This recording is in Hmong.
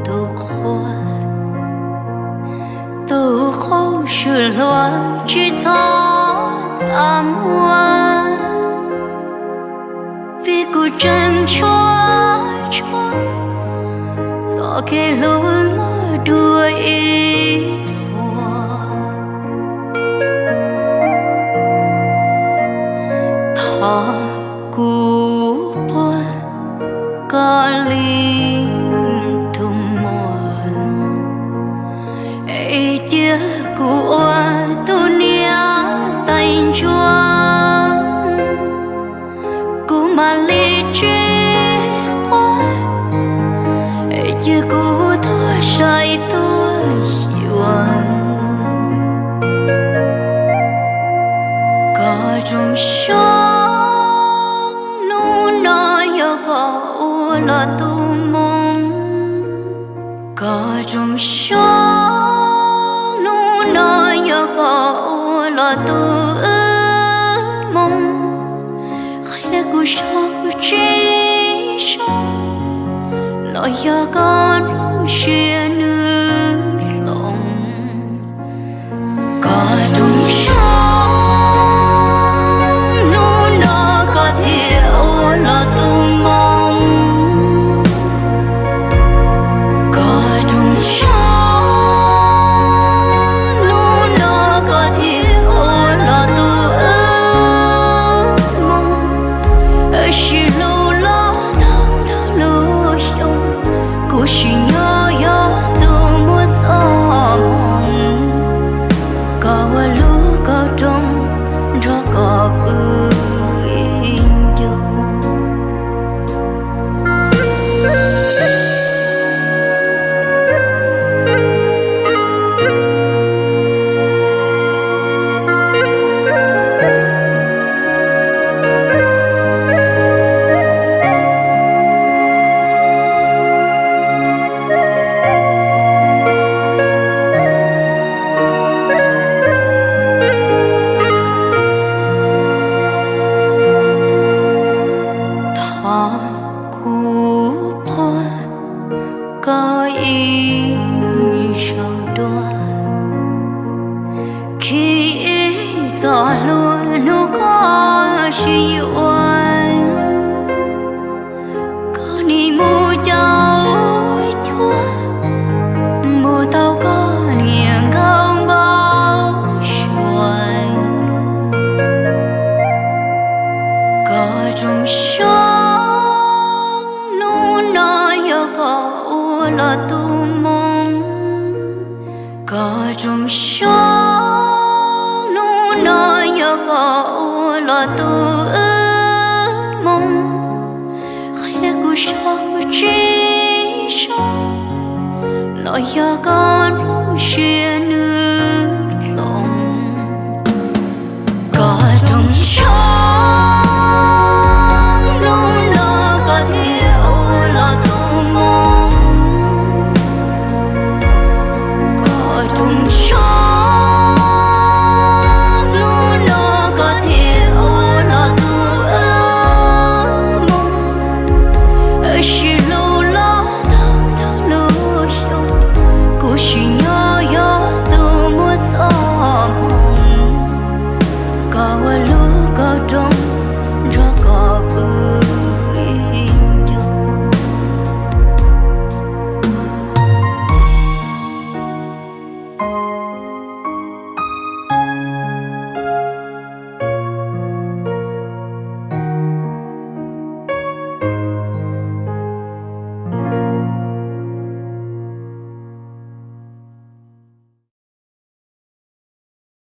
tus qhua, tus qhua swm hluas tsis txhob txaj muag, vim kuv tseem tshuav tshuav txoj kev hlub muaj dua ib vuag. Thov kuv puag koj li tus muam, es cia kuv ua tus niam tais ntsuag. Kuv mam li tsis quaj, es cia kuv tuag sai tuag xyuas. Koj zoo xyoo, hnub no yog koj ua los tus moo. Koj zoo xyoo, hnub no yog koj ua los tus wb moo. Qhia kuv soj kuv tsis soj, los yog koj nplooj siab nws hloov. Koj zoo xyoo, hnub no koj thiaj ua los tus moo. Koj zoo xyoo, hnub no koj thiaj ua los tus wb moo. Wb sib hlub los tau ntau lub xyoo, kuv sim nyob yog tus muaj txoj hmoo. Koj ua lub kauj rooj nrog koj pw ib ncug. Thov kuv puag koj ib zaug dua, khi ib txoj hlua hnub koj sib yuav. Koj nim mus caum cuab, mus tau koj niam nkauj npau suav. Koj zoo xyoo, hnub no yog koj ua los tus moo. Koj zoo xyoo, hnub no yog koj ua los tus wb moo. Qhia kuv soj kuv tsis soj, los yog koj nplooj siab